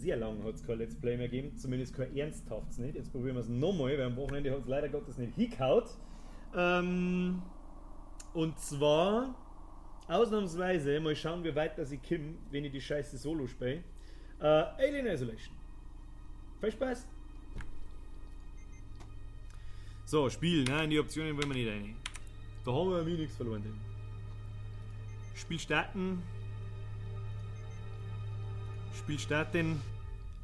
Sehr lange hat es kein Let's Play mehr gegeben, zumindest kein ernsthaftes nicht. Jetzt probieren wir es nochmal, weil am Wochenende hat es leider Gottes nicht hingehaut. Und zwar, ausnahmsweise, mal schauen, wie weit dass ich komme, wenn ich die Scheiße solo spiele. Alien Isolation. Viel Spaß! So, Spiel, nein, die Optionen wollen wir nicht rein. Da haben wir mir nichts verloren drin. Spiel starten. Spiel starten.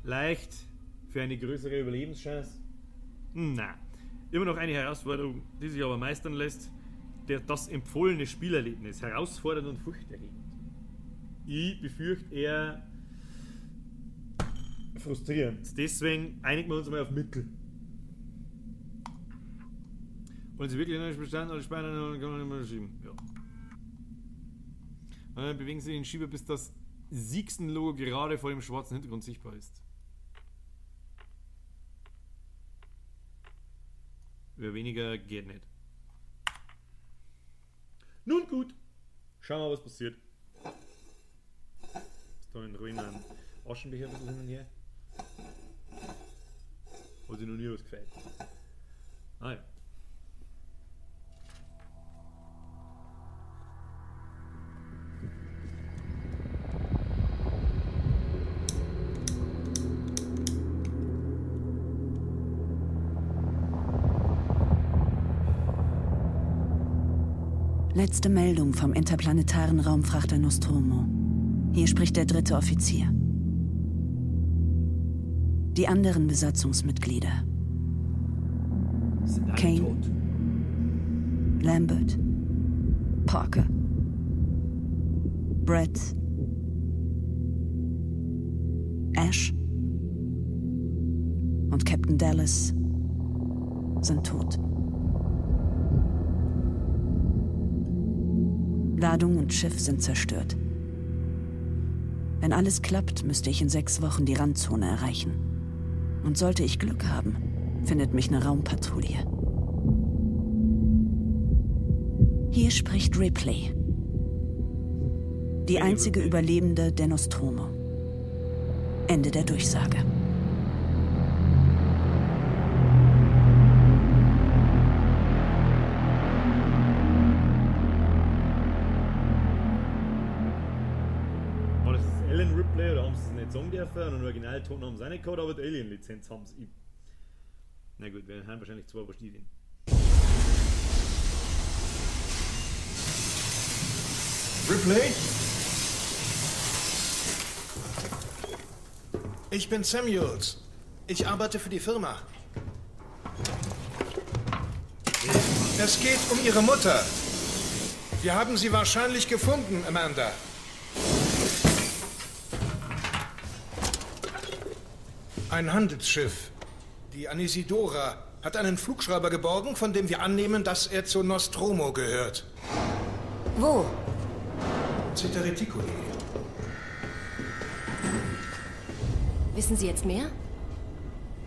Leicht. Für eine größere Überlebenschance. Na. Immer noch eine Herausforderung, die sich aber meistern lässt. Das empfohlene Spielerlebnis. Herausfordernd und furchterregend. Ich befürchte eher frustrierend. Deswegen einigen wir uns mal auf Mittel. Wollen Sie wirklich nicht bestanden oder speichern, dann kann man nicht mehr schieben. Ja. Und dann bewegen Sie den Schieber, bis das Seegson-Logo gerade vor dem schwarzen Hintergrund sichtbar ist. Wer weniger geht nicht. Nun gut. Schauen wir mal, was passiert. Ist da in Ruhe ein Aschenbecher ein bisschen hin und her. Hat sich noch nie was gefällt. Ah ja. Letzte Meldung vom interplanetaren Raumfrachter Nostromo. Hier spricht der dritte Offizier. Die anderen Besatzungsmitglieder. Sind alle Kane, tot. Lambert, Parker, Brett, Ash und Captain Dallas sind tot. Ladung und Schiff sind zerstört. Wenn alles klappt, müsste ich in 6 Wochen die Randzone erreichen. Und sollte ich Glück haben, findet mich eine Raumpatrouille. Hier spricht Ripley. Die einzige Überlebende der Nostromo. Ende der Durchsage. War das das Ellen Ripley oder haben sie es nicht sagen dürfen? Und einen Originalton haben sie auch nicht gehabt, aber die Alien-Lizenz haben sie. Na gut, wir haben wahrscheinlich 2 verschiedene. Ripley? Ich bin Samuels. Ich arbeite für die Firma. Es geht um Ihre Mutter. Wir haben sie wahrscheinlich gefunden, Amanda. Ein Handelsschiff, die Anesidora, hat einen Flugschreiber geborgen, von dem wir annehmen, dass er zur Nostromo gehört. Wo? Zeta Reticuli. Wissen Sie jetzt mehr?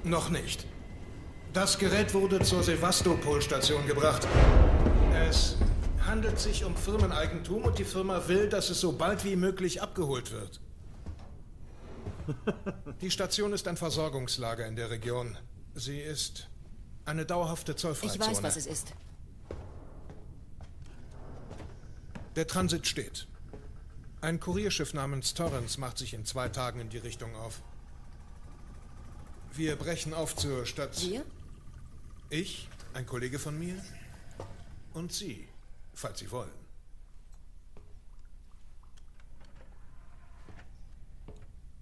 Noch nicht. Das Gerät wurde zur Sevastopol-Station gebracht. Es handelt sich um Firmeneigentum und die Firma will, dass es so bald wie möglich abgeholt wird. Die Station ist ein Versorgungslager in der Region. Sie ist eine dauerhafte Zollfreizone. Ich weiß, was es ist. Der Transit steht. Ein Kurierschiff namens Torrens macht sich in 2 Tagen in die Richtung auf. Wir brechen auf zur Stadt. Wir? Ich, ein Kollege von mir und Sie, falls Sie wollen.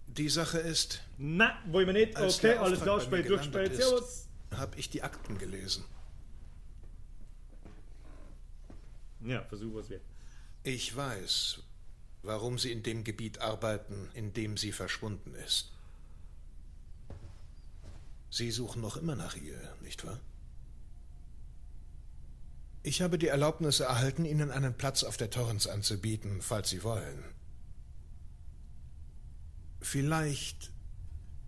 Die Sache ist, Na, wollen wir nicht. als Okay, der alles klar, Auftrag bei Spiel mir durchgespielt. gelandet ist, Servus. hab ich die Akten gelesen. Ja, versuch was wert. Ich weiß, warum sie in dem Gebiet arbeiten, in dem sie verschwunden ist. Sie suchen noch immer nach ihr, nicht wahr? Ich habe die Erlaubnis erhalten, Ihnen einen Platz auf der Torrens anzubieten, falls Sie wollen. Vielleicht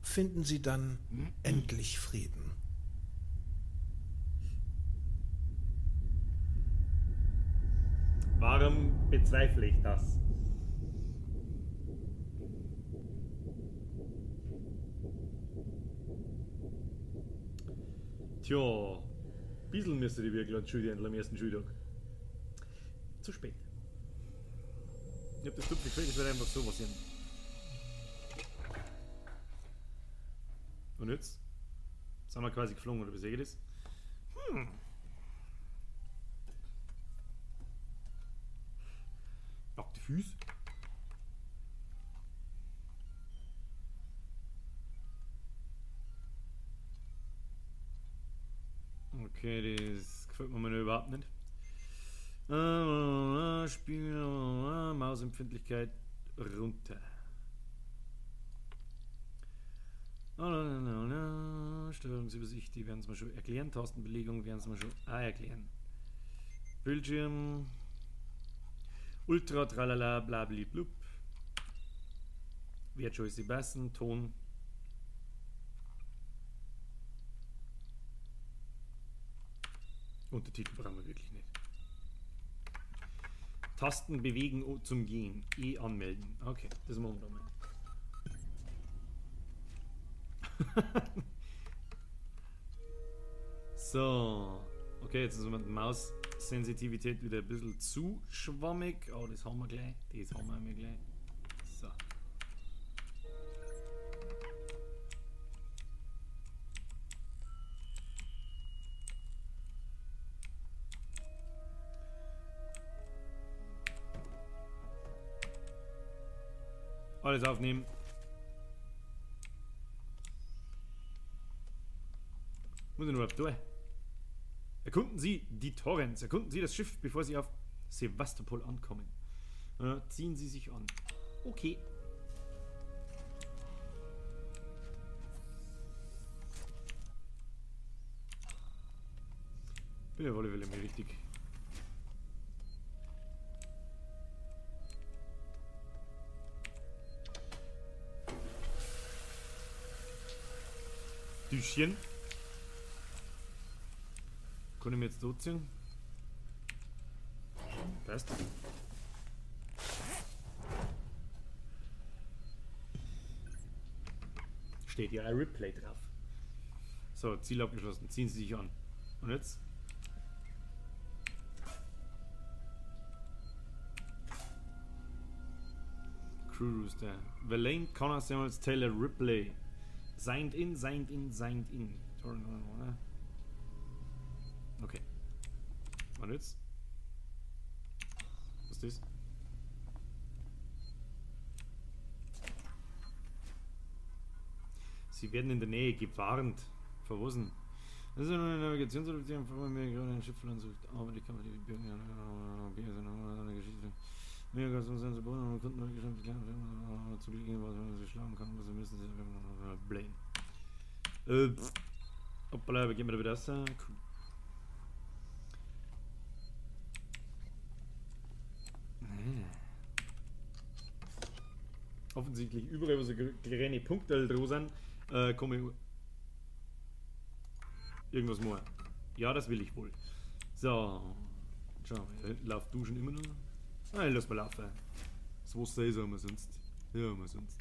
finden Sie dann endlich Frieden. Warum bezweifle ich das? Tja, ein bisschen müsste die wirklich entschuldigen am ersten Schultag. Zu spät. Ich hab das dumpfe Gefühl, das wird einfach so passieren. Und jetzt? Sind wir quasi geflogen, oder wie sehe ich das? Hm. Nackte Füße. Okay, das gefällt mir mal überhaupt nicht. Spiel, Mausempfindlichkeit runter. Steuerungsübersicht, die werden es mir schon erklären. Tastenbelegung werden es mir schon auch erklären. Bildschirm. Ultra, tralala, blabli, blub. Wird schon alles passen. Ton. Untertitel brauchen wir wirklich nicht. Tasten bewegen zum Gehen. E anmelden. Okay, das machen wir doch mal. So. Okay, jetzt ist mit Maussensitivität wieder ein bisschen zu schwammig. Oh, das haben wir gleich. Das haben wir gleich. So. Alles aufnehmen. Muss ich überhaupt durch? Erkunden Sie die Torrens. Erkunden Sie das Schiff, bevor Sie auf Sevastopol ankommen. Ziehen Sie sich an. Okay. Bin ja auf alle Fälle mal richtig. Tüschchen. Kann ich mir jetzt ziehen? Passt. Steht ja ein Replay drauf. So, Ziel abgeschlossen. Ziehen Sie sich an. Und jetzt? Crew Rooster. Verlaine, Connor, Samuels, Taylor, Ripley. Signed in, signed in, signed in. Okay. Und jetzt? Was ist das? Sie werden in der Nähe gewarnt. Vor was denn? Das ist eine Navigationsoption, vor mir gerade ein Schiff sucht. Aber die kann man die Geschichte. Hoppala, wir gehen mal wieder raus. Cool. Offensichtlich überall, wo so kleine Punkte dran sind, komme ich irgendwas mehr. Ja, das will ich wohl. So. Schau mal, da hinten läuft Duschen immer noch. Nein, lass mal laufen. Das Wasser ist ja umsonst. Ja, umsonst.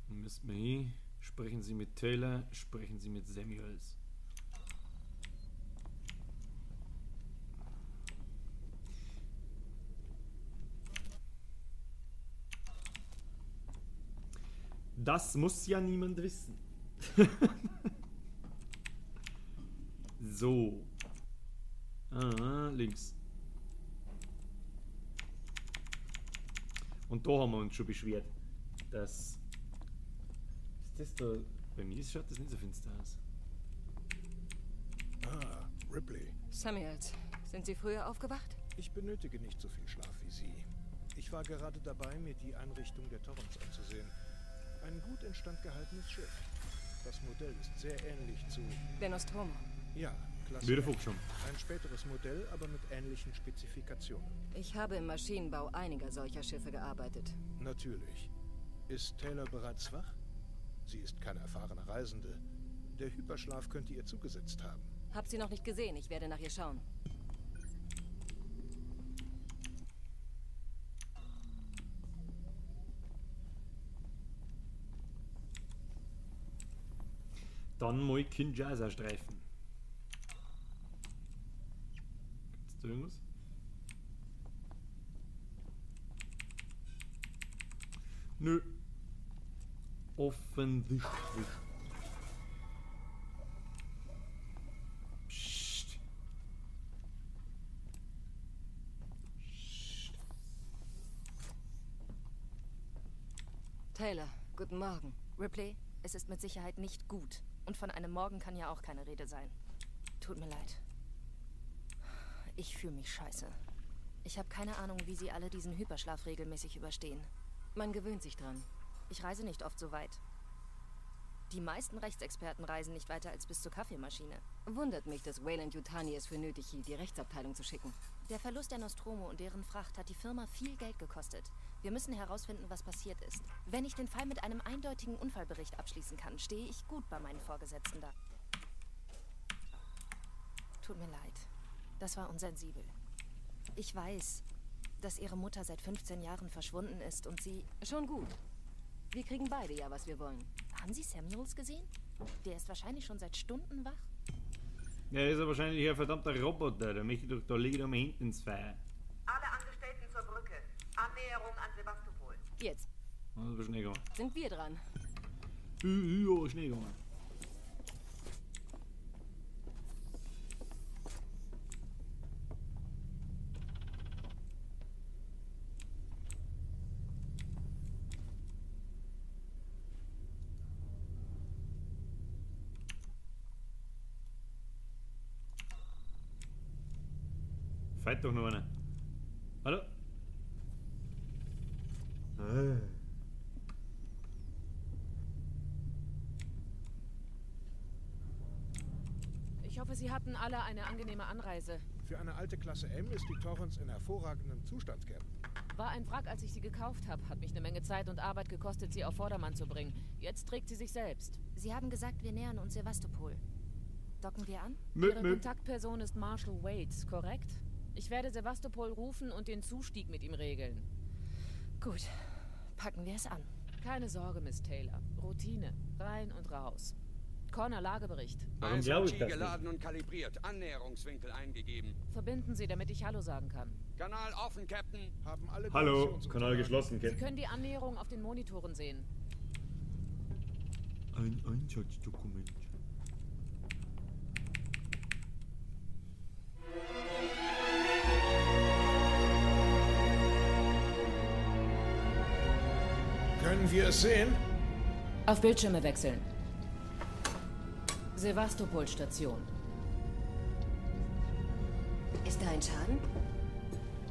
Dann müssen wir hin. Sprechen Sie mit Taylor, sprechen Sie mit Samuels. Das muss ja niemand wissen. So. Ah, links. Und da haben wir uns schon beschwert, dass... Ist das da... Bei mir schaut das nicht so finster aus. Ah, Ripley. Samuels, sind Sie früher aufgewacht? Ich benötige nicht so viel Schlaf wie Sie. Ich war gerade dabei, mir die Einrichtung der Torrens anzusehen. Ein gut instand gehaltenes Schiff. Das Modell ist sehr ähnlich zu... Der Nostromo. Ja, Klasse. Wieder schon. Ein späteres Modell, aber mit ähnlichen Spezifikationen. Ich habe im Maschinenbau einiger solcher Schiffe gearbeitet. Natürlich. Ist Taylor bereits wach? Sie ist keine erfahrene Reisende. Der Hyperschlaf könnte ihr zugesetzt haben. Hab sie noch nicht gesehen. Ich werde nach ihr schauen. Dann mal Kinshasa streifen. Gibt's da irgendwas? Nö. Offensichtlich. Psst. Psst. Taylor, guten Morgen. Ripley, es ist mit Sicherheit nicht gut. Und von einem Morgen kann ja auch keine Rede sein. Tut mir leid. Ich fühle mich scheiße. Ich habe keine Ahnung, wie sie alle diesen Hyperschlaf regelmäßig überstehen. Man gewöhnt sich dran. Ich reise nicht oft so weit. Die meisten Rechtsexperten reisen nicht weiter als bis zur Kaffeemaschine. Wundert mich, dass Weyland Yutani es für nötig hielt, die Rechtsabteilung zu schicken. Der Verlust der Nostromo und deren Fracht hat die Firma viel Geld gekostet. Wir müssen herausfinden, was passiert ist. Wenn ich den Fall mit einem eindeutigen Unfallbericht abschließen kann, stehe ich gut bei meinen Vorgesetzten da. Tut mir leid. Das war unsensibel. Ich weiß, dass ihre Mutter seit 15 Jahren verschwunden ist und sie... Schon gut. Wir kriegen beide ja, was wir wollen. Haben Sie Samuels gesehen? Der ist wahrscheinlich schon seit Stunden wach. Ja, ist ja wahrscheinlich ein verdammter Roboter. Da möchte ich doch, da lege ich doch mal hinten ins Feuer. Alle Angestellten zur Brücke. Annäherung an Sevastopol. Jetzt Das ist aber schnell gegangen. sind wir dran. Ja, schnell gegangen. Feit doch noch einer. Hallo? Ah. Ich hoffe, Sie hatten alle eine angenehme Anreise. Für eine alte Klasse M ist die Torrens in hervorragendem Zustand, Captain. War ein Wrack, als ich sie gekauft habe. Hat mich eine Menge Zeit und Arbeit gekostet, sie auf Vordermann zu bringen. Jetzt trägt sie sich selbst. Sie haben gesagt, wir nähern uns Sevastopol. Docken wir an? Ihre Kontaktperson ist Marshal Waits, korrekt? Ich werde Sevastopol rufen und den Zustieg mit ihm regeln. Gut, packen wir es an. Keine Sorge, Miss Taylor. Routine. Rein und raus. Connor, Lagebericht. Warum glaube ich SOG das nicht? geladen und kalibriert. Annäherungswinkel eingegeben. Verbinden Sie, damit ich Hallo sagen kann. Kanal offen, Captain. Haben alle Hallo, Kanal geschlossen, Sie Captain. können die Annäherung auf den Monitoren sehen. Ein Einsatzdokument. Können wir es sehen? Auf Bildschirme wechseln. Sevastopol-Station. Ist da ein Schaden?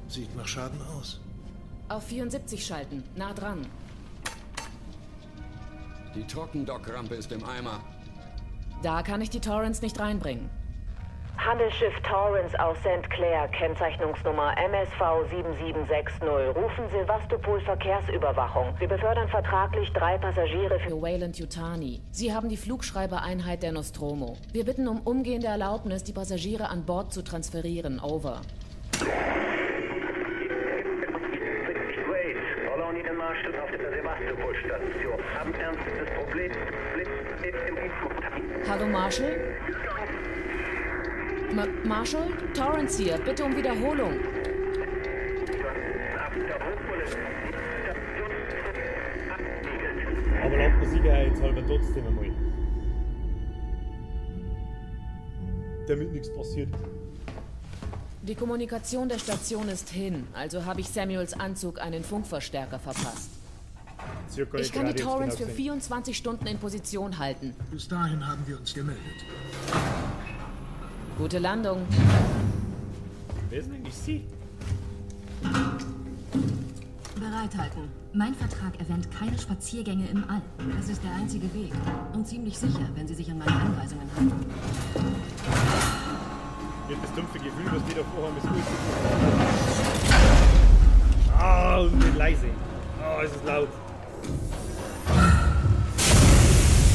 Sieht nach Schaden aus. Auf 74 schalten. Nah dran. Die Trockendockrampe ist im Eimer. Da kann ich die Torrens nicht reinbringen. Handelsschiff Torrens aus St. Clair, Kennzeichnungsnummer MSV 7760, rufen Sevastopol Verkehrsüberwachung. Wir befördern vertraglich 3 Passagiere für Für Weyland Yutani. Sie haben die Flugschreibereinheit der Nostromo. Wir bitten um umgehende Erlaubnis, die Passagiere an Bord zu transferieren. Over. Wait, Colonial Marshal auf der Sevastopol-Station haben ernstes Problem. Hallo Marshall? Marshall? Torrens hier. Bitte um Wiederholung. Aber laut der sicherheitshalber trotzdem einmal. Damit nichts passiert. Die Kommunikation der Station ist hin, also habe ich Samuels Anzug einen Funkverstärker verpasst. Circa Ich kann die gerade jetzt Torrens genau für gesehen. 24 Stunden in Position halten. Bis dahin haben wir uns gemeldet. Gute Landung. Wer ist denn eigentlich sie? Bereithalten. Mein Vertrag erwähnt keine Spaziergänge im All. Das ist der einzige Weg. Und ziemlich sicher, wenn Sie sich an meine Anweisungen halten. Ich hab das dumpfe Gefühl, was die da vorhaben, ist gut. Ah, und nicht leise. Ah, es ist laut.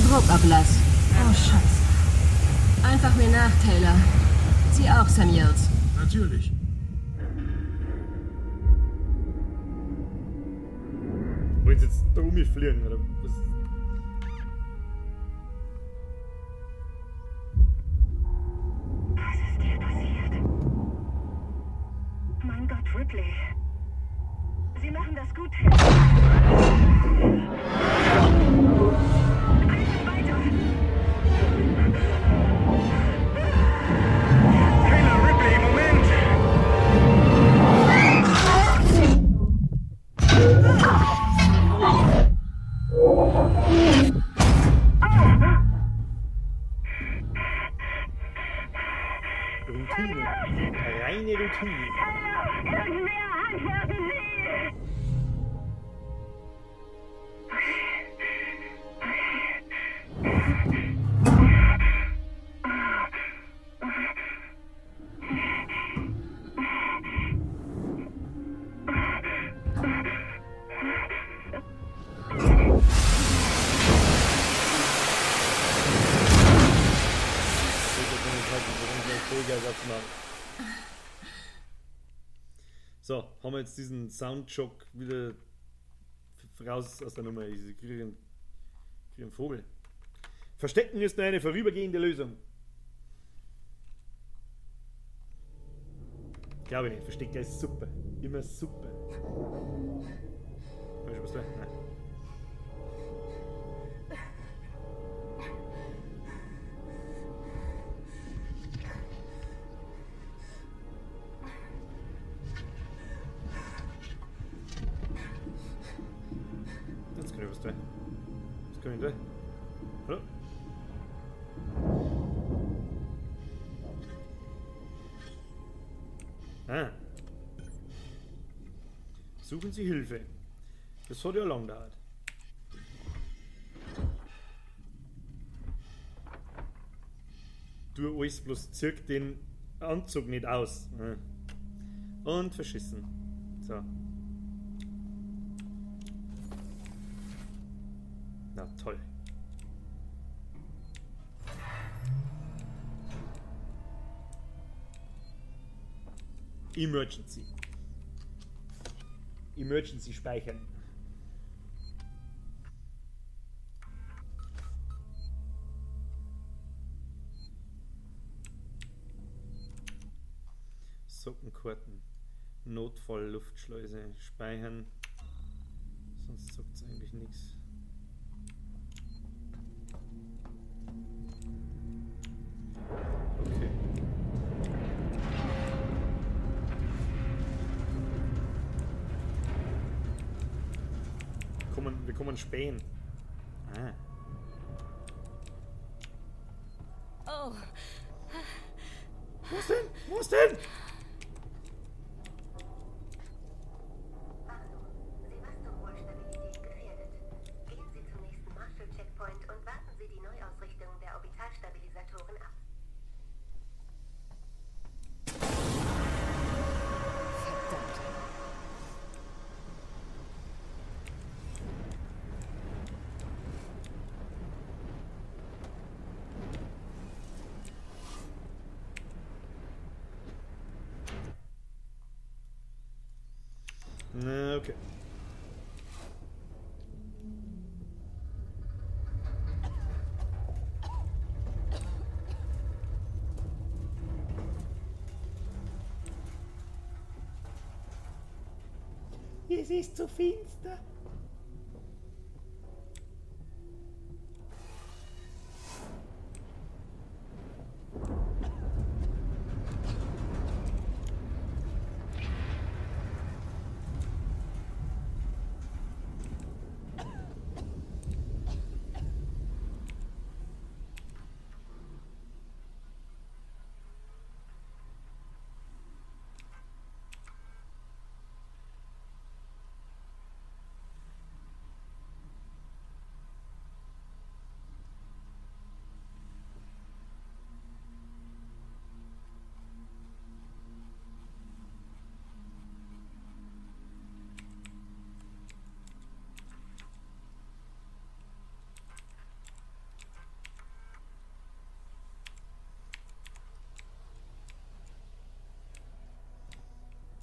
Druckablass. Oh, Scheiße. Einfach mir nach, Taylor. Sie auch, Samuels. Natürlich. Wollen sie jetzt da rumfliegen, oder was? Ripley. Sie machen das gut, Herr. Einfach weiter! Taylor Ripley, Moment! Routine. Reine Routine. Irgendwer, antworten Sie! So, haben wir jetzt diesen Soundschock wieder raus aus der Nummer. Ich kriege einen Vogel. Verstecken ist nur eine vorübergehende Lösung. Glaube ich nicht. Verstecken ist super. Immer super. Hab ich schon was da? Nein. Jetzt kann ich was tun. Was kann ich tun? Hallo? Ah. Suchen Sie Hilfe. Das hat ja lang gedauert. Tu alles, bloß zirk den Anzug nicht aus. Und verschissen. So. Na toll. Emergency. Emergency speichern. Sockenkarten. Notfall, Luftschleuse speichern. Sonst sagt es eigentlich nichts. Okay. Wir kommen spähen. Ah. Oh. Wo ist denn? Wo ist denn? Warnung. Sevastopol-Stabilität gefährdet. Gehen Sie zum nächsten Marshall-Checkpoint und warten Sie die Neuausrichtung der Orbitalstabilisatoren ab. Verdammt. Na, okay. Es ist zu finster.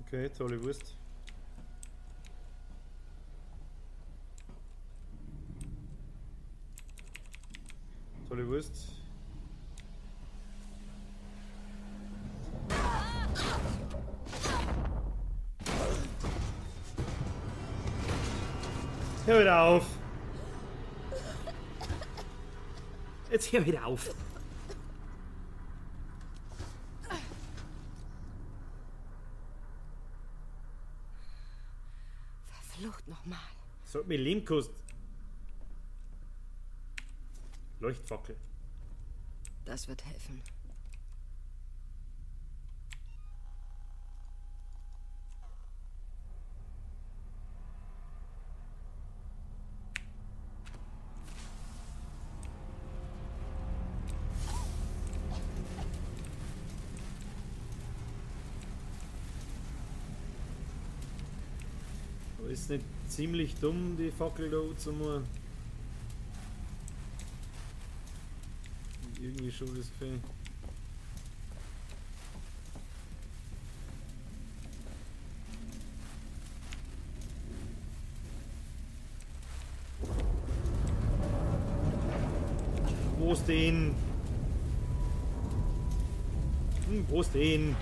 Okay, tolle Wurst. Tolle Wurst. Hör wieder auf! Jetzt hör wieder auf! Verflucht nochmal. Das hat mir Leben gekostet. Leuchtfackel. Das wird helfen. Aber ist nicht ziemlich dumm, die Fackel da anzumachen? Irgendwie schon das Gefühl. Wo ist denn? Wo ist denn?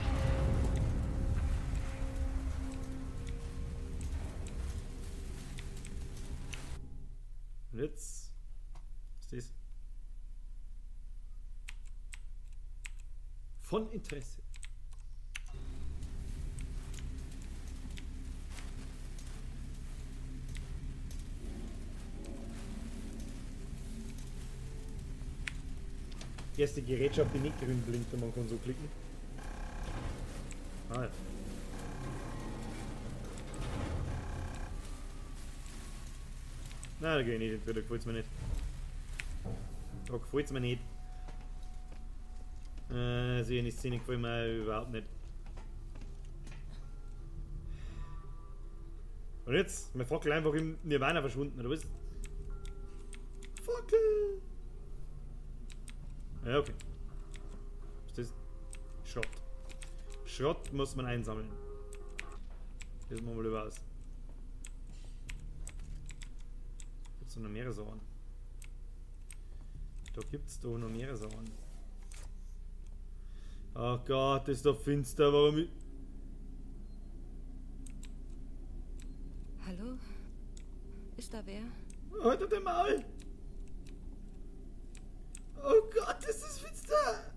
Und jetzt? Was ist das? Von Interesse. Erste Gerätschaft, die nicht grün blinkt und man kann so klicken. Ah ja. Nein, da gehe ich nicht hin, da gefällt's mir nicht. Da gefällt's mir nicht. So eine Szene gefällt mir überhaupt nicht. Und jetzt? Meine Fackel einfach im Nirvana verschwunden, oder was? Fackel! Ja, okay. Was ist das? Schrott. Schrott muss man einsammeln. Das machen wir lieber aus. Gibt's noch mehrere Sachen? Da gibt's doch noch mehrere Sachen. Oh Gott, ist doch finster, warum ich... Hallo? Ist da wer? Halt den Maul! Oh Gott, ist das finster!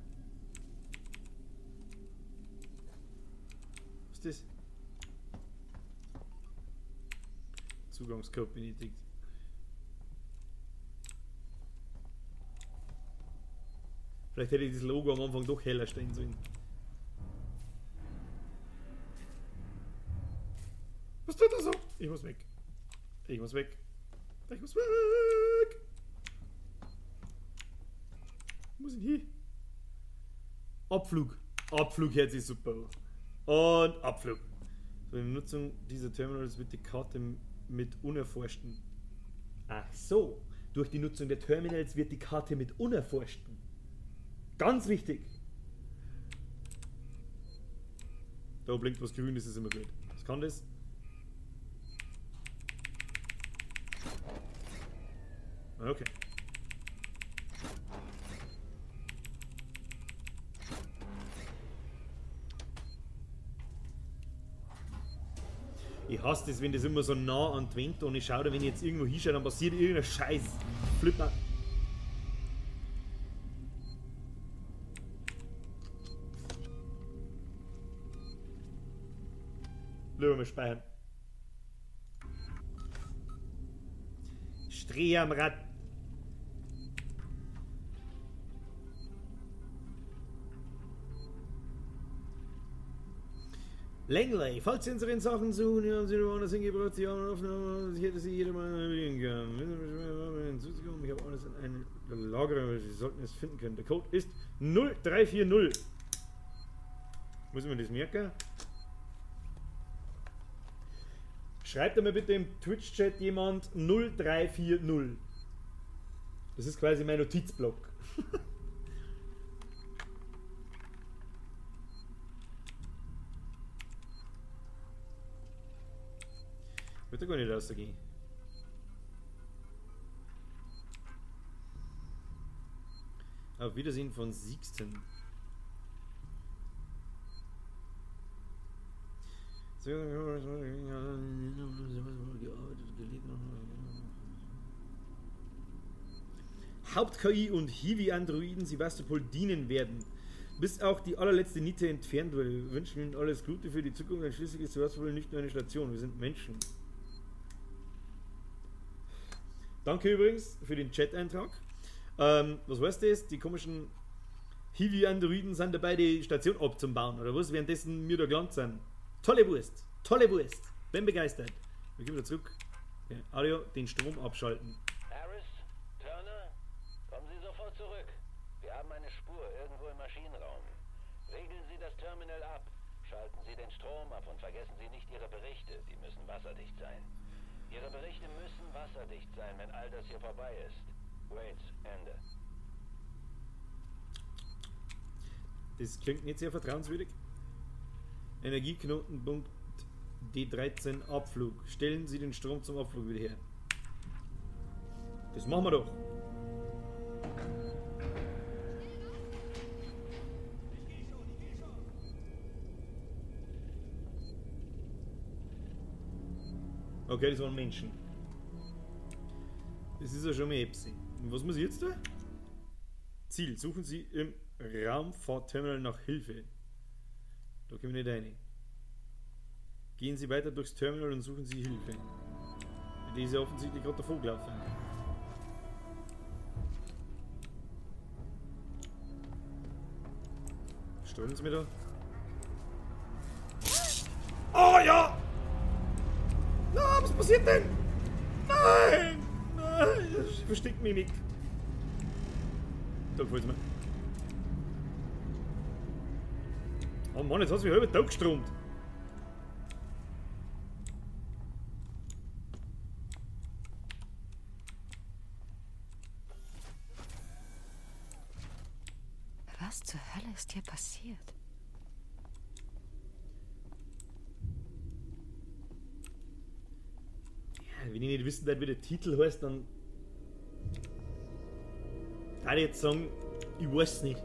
Was ist das? Zugangscode benötigt. Vielleicht hätte ich das Logo am Anfang doch heller stehen sollen. Was tut er so? Ich muss weg. Ich muss weg. Ich muss weg. Wo muss ich hin? Abflug. Abflug hört sich super an. Und Abflug. So, in Nutzung dieser Terminals wird die Karte mit unerforschten. Ach so. Durch die Nutzung der Terminals wird die Karte mit unerforschten. Ganz wichtig. Da blinkt was grün, das ist immer gut. Was kann das? Okay. Ich hasse das, wenn das immer so nah an die Wand und ich schaue da, wenn ich jetzt irgendwo hinschaue, dann passiert irgendein Scheiß. Flipper. Lieber mal speichern. Streh am Rad. Langley, falls Sie unsere Sachen suchen, haben Sie woanders hingebracht, Sie haben Aufnahmen, ich hätte Sie jeder Mal bedienen können. Ich habe alles in einem Lager, Sie sollten es finden können. Der Code ist 0340. Muss man das merken? Schreibt mir bitte im Twitch-Chat jemand 0340. Das ist quasi mein Notizblock. Wird da gar nicht rausgehen. Auf Wiedersehen von Sixten. Haupt-KI und Hiwi-Androiden Sevastopol dienen werden. Bis auch die allerletzte Niete entfernt wurde. Wir wünschen Ihnen alles Gute für die Zukunft, denn schließlich ist Sevastopol nicht nur eine Station, wir sind Menschen. Danke übrigens für den Chat-Eintrag. Was heißt das? Die komischen Hiwi-Androiden sind dabei, die Station abzubauen, oder was? Währenddessen wir da gelandet sind. Tolle Wurst! Tolle Wurst! Bin begeistert. Wir gehen wieder zurück. Okay. Audio, den Strom abschalten. Harris, Turner, kommen Sie sofort zurück. Wir haben eine Spur irgendwo im Maschinenraum. Regeln Sie das Terminal ab. Schalten Sie den Strom ab und vergessen Sie nicht Ihre Berichte. Sie müssen wasserdicht sein. Ihre Berichte müssen wasserdicht sein, wenn all das hier vorbei ist. Waits, Ende. Das klingt nicht sehr vertrauenswürdig. Energieknotenpunkt D13 Abflug. Stellen Sie den Strom zum Abflug wieder her. Das machen wir doch. Okay, das waren Menschen. Das ist ja schon mal etwas. Und was muss ich jetzt tun? Ziel. Suchen Sie im Raumfahrtterminal nach Hilfe. Da kommen wir nicht rein. Gehen Sie weiter durchs Terminal und suchen Sie Hilfe. Die ist ja offensichtlich gerade davor gelaufen. Stollen Sie mir da? Oh ja! Na, was passiert denn? Nein! Nein! Ich versteck mich nicht. Da gefällt's mir. Oh Mann, jetzt hast du mich halb totgestromt. Was zur Hölle ist hier passiert? Ja, wenn ich nicht wissen würde, wie der Titel heißt, dann würde ich jetzt sagen, ich weiß nicht.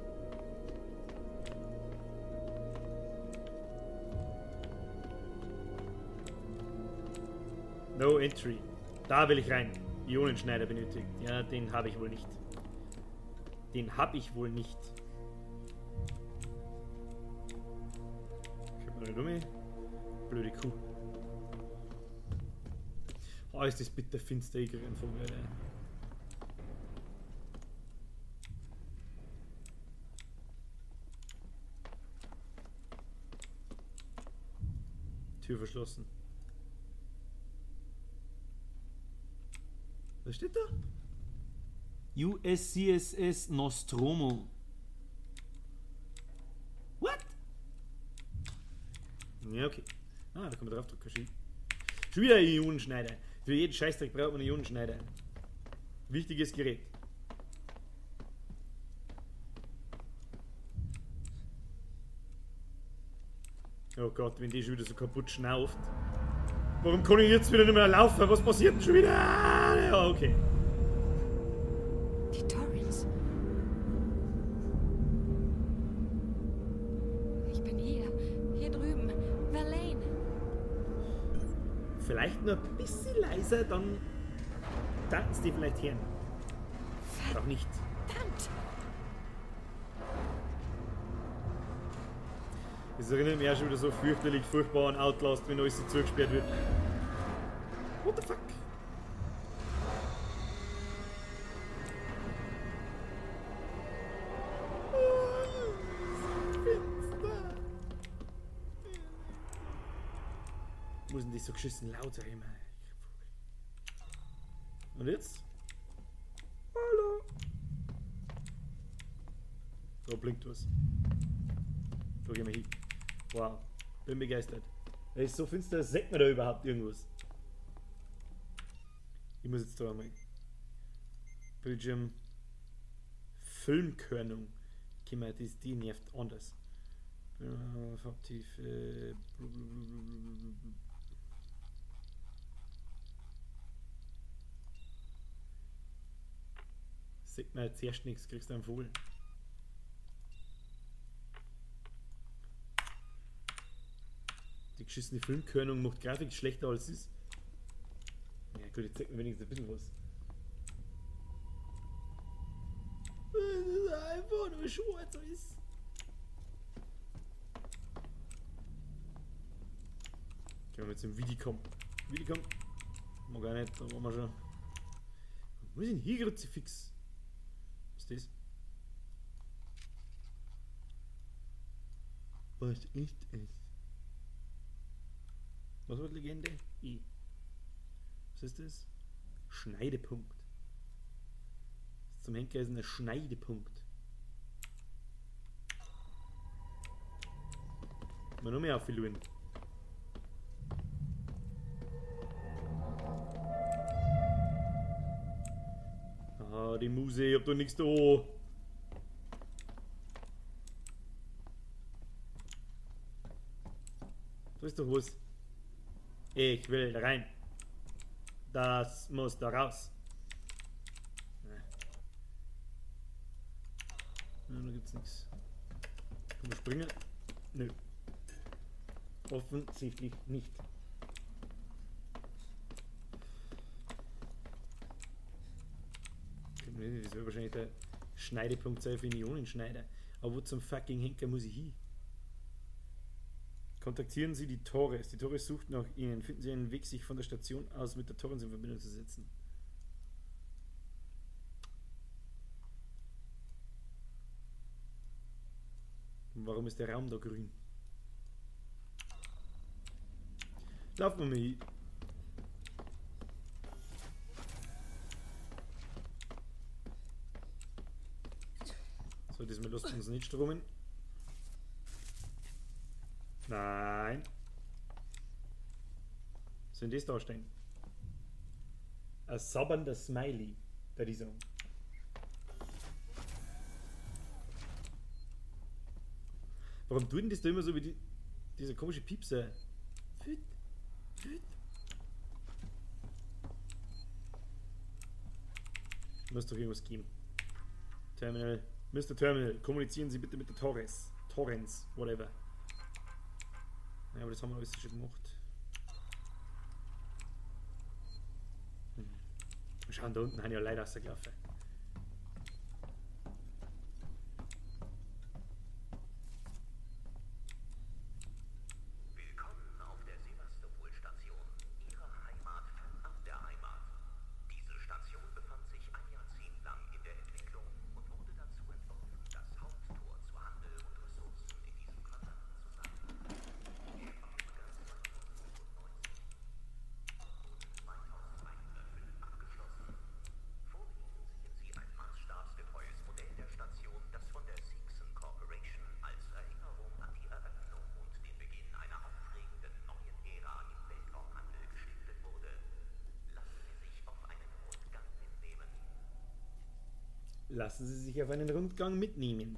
No entry. Da will ich rein. Ionenschneider benötigt. Ja, den habe ich wohl nicht. Den habe ich wohl nicht. Dumme. Blöde Kuh. Oh, ist das bitter finster, ich krieg einen Vogel, ey. Tür verschlossen. Was steht da? USCSS Nostromo. What? Ja, okay. Ah, da kann man drauf drücken. Schon wieder ein Ionenschneider. Für jeden Scheißdreck braucht man einen Ionenschneider. Wichtiges Gerät. Oh Gott, wenn die schon wieder so kaputt schnauft. Warum kann ich jetzt wieder nicht mehr laufen? Was passiert denn schon wieder? Ja, okay. Die Torrens. Ich bin hier. Hier drüben. Verlaine. Vielleicht noch ein bisschen leiser, dann tanzen sie die vielleicht hören. Oder auch nicht. Verdammt! Das erinnert mich auch schon wieder so fürchterlich furchtbar an Outlast, wenn alles so zugesperrt wird. What the fuck? Oh, finster. Muss denn das so geschissen laut sein? Und jetzt? Hallo! Da blinkt was. Da gehen wir hin. Wow, bin begeistert. Es ist so finster, sieht man da überhaupt irgendwas? Ich muss jetzt da einmal. Bildschirm. Filmkörnung. Die nervt anders. Farbtiefe. Sieht man jetzt erst nichts, kriegst du einen Vogel. Die geschissene Filmkörnung macht Grafik schlechter als es ist. Ja gut, jetzt zeigt mir wenigstens ein bisschen was. Das ist einfach nur schwarz alles. Gehen wir jetzt im Vidicom. Vidicom. Mag auch nicht, da waren wir schon. Wo ist denn hier Kruzifix? Was ist das? Was ist es? Was war die Legende? E. Was ist das? Schneidepunkt. Zum Henker ist ein Schneidepunkt. Mal noch mehr auffiluren. Ah, die Muse, ich hab doch nichts da. Da ist doch was. Ich will rein. Das muss da raus. Na, da gibt's nichts. Kann man springen? Nö. Offensichtlich nicht. Das wird wahrscheinlich der Schneidepunkt sein für den Ionenschneider. Aber wo zum fucking Henker muss ich hin? Kontaktieren Sie die Torres. Die Torres sucht nach Ihnen. Finden Sie einen Weg, sich von der Station aus mit der Torrens in Verbindung zu setzen. Und warum ist der Raum da grün? Laufen wir mal hin. So, diesmal lasst uns nicht stromen. Nein. Was soll denn das darstellen? Ein sabbernder Smiley, der die sagen. Warum tut denn das da immer so wie die, dieser komische Piepser? Füt, füt. Muss doch irgendwas geben. Terminal. Mr. Terminal, kommunizieren Sie bitte mit der Torres. Torrens, whatever. Ja, aber das haben wir alles schon gemacht. Schauen, da unten haben ja Leute rausgelaufen. Willkommen auf der Sevastopol-Station, Ihrer Heimat fernab der Heimat. Diese Station befand sich ein Jahrzehnt lang in der Entwicklung und wurde dazu entworfen, das Haupttor zu Handel und Ressourcen in diesem Quadranten zu sein. Der Bau begann 2095 und 2105 abgeschlossen. Vor Ihnen sehen Sie ein maßstabsgetreues Modell der Station, das von der Seegson Corporation als Erinnerung an die Eröffnung und den Beginn einer aufregenden neuen Ära im Weltraumhandel gestiftet wurde. Lassen Sie sich auf einen Rundgang mitnehmen. Lassen Sie sich auf einen Rundgang mitnehmen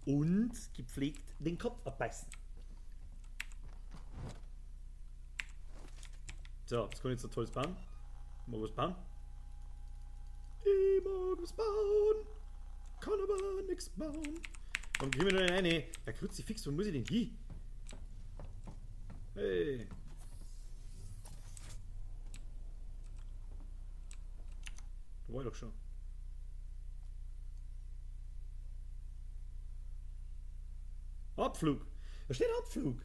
und gepflegt den Kopf abbeißen. So, was kann ich jetzt noch Tolles bauen? Ich mag was bauen. Ich mag was bauen. Kann aber nichts bauen. Warum kriegen wir da denn eine? Ja, Kruzifix, wo muss ich denn hin? Hey. Da war ich doch schon. Abflug. Da steht Abflug.